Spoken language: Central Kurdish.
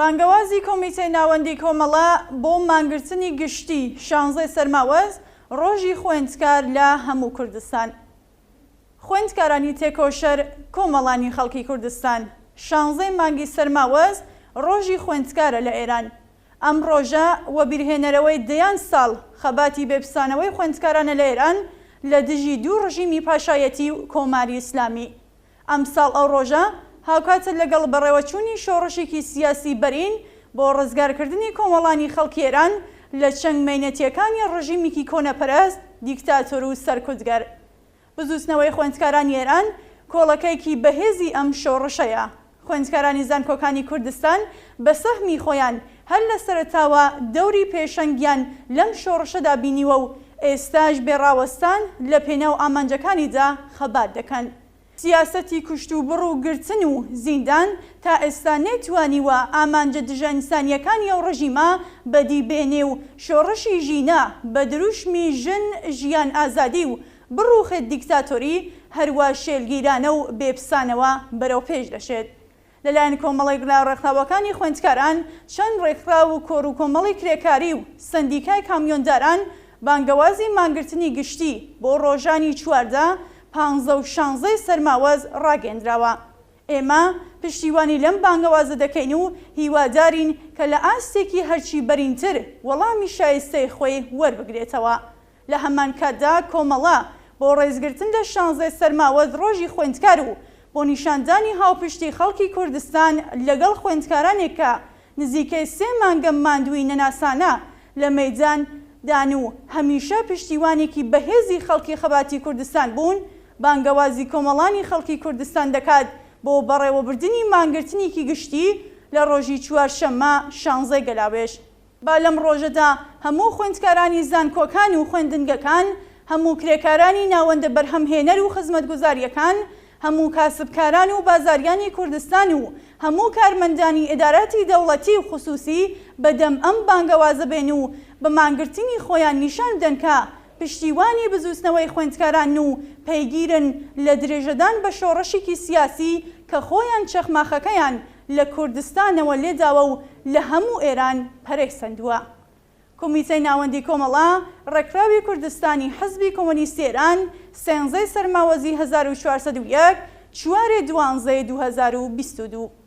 بانگەوازی کۆمیتەی ناوەندی کۆمەڵە بۆ مانگرتنی گشتی شانزەی سەرماوەز ڕۆژی خوێندکار لە هەموو کوردستان. خوێندکارانی تێکۆشەر کۆمەڵانی خەڵکی کوردستان شانزەی مانگی سەرماوەز ڕۆژی خوێندکارە لە ئێران. ئەم ڕۆژە وەبیرهێنەرەوەی دەیان ساڵ خەباتی بێپسانەوەی خوێندکارانە لە ئێران لە دژی دوو ڕژیمی پاشایەتی و کۆماری ئیسلامی. ئەمساڵ ئەو ڕۆژە هاوکاتە لەگەڵ بەڕێوەچوونی شۆڕشێکی سیاسی بەرین بۆ ڕزگارکردنی کۆمەڵانی خەڵکی ئێران لە چنگ مەینەتییەکانی ڕژیمیکی کۆنەپەرست، دیکتاتۆر و سەرکوتگەر. بزووتنەوەی خوێندکارانی ئێران کۆڵەکەیەکی بەهێزی ئەم شۆڕشەیە. خوێندکارانی زانکۆکانی کوردستان بە سەهمی خۆیان هەر لە سەرەتاوە دەوری پێشەنگیان لەم شۆڕشەدا بینیوە و ئێستاش بێ ڕاوەستان لە پێناو ئامانجەکانیدا خەبات دەکەن. سیاسەتی کوشتوبڕ و گرتن و زیندان تا ئێستا نەیتوانیوە ئامانجە دژەئینسانییەکانی ئەو ڕژیمە بەدی بێنێ و شۆڕشی ژینا بە دروشمی ژن ژیان ئازادی و بڕوخێت دیکتاتۆری هەروا شێلگیرانە و بێ پسانەوە بەرەوپێش دەچێت. لەلایەن کۆمەڵێک لە ڕێکخراوەکانی خوێندکاران، چەند ڕێکخراو و کۆڕ و کۆمەڵی کرێکاری و سەندیکای کامیۆنداران بانگەوازی مانگرتنی گشتی بۆ ڕۆژانی 14، پانزە و شانزەی سەرماوەز ڕاگەیەندراوە. ئێمە پشتیوانی لەم بانگەوازە دەکەین و هیوادارین کە لە ئاستێکی هەرچی بەرینتر وەڵامی شایستەی خۆی وەربگرێتەوە. لە هەمان کاتدا کۆمەڵە بۆ ڕێزگرتن لە شانزەی سەرماوەز ڕۆژی خوێندکار و بۆ نیشاندانی هاوپشتی خەڵکی کوردستان لەگەڵ خوێندکارانێک کە نزیکەی سێ مانگە ماندوویی نەناسانە لە مەیدان دان و هەمیشە پشتیوانێکی بەهێزی خەڵکی خەباتی کوردستان بوون بانگەوازی کۆمەڵانی خەڵکی کوردستان دەکات بۆ بەڕێوەبردنی مانگرتنیکی گشتی لە ڕۆژی چوارشەممە شانزەی گەلاوێژ. با لەم ڕۆژەدا هەموو خوێندکارانی زانکۆکان و خوێندنگەکان، هەموو کرێکارانی ناوەندە بەرهەمهێنەر و خزمەتگوزارییەکان، هەموو کاسبکاران و بازاریانی کوردستان و هەموو کارمەندانی ئیداراتی دەوڵەتی و خسوسی بە دەم ئەم بانگەوازە بێن و بە مانگرتنی خۆیان نیشان بدەن کە پشتیوانی بزووتنەوەی خوێندکارانن و پەیگیرن لە درێژەدان بە شۆڕشیکی سیاسی کە خۆیان چەخماخەکەیان لە کوردستانەوە لێداوە و لە هەموو ئێران پەرەی سەندووە. کومیتەی ناوەندی کۆمەڵە، ڕێکخراوی کوردستانی حزبی کۆمۆنیستی ئێران، سێنزەی سەرماوەزی 1401، چوارێ دوانزەی 2022.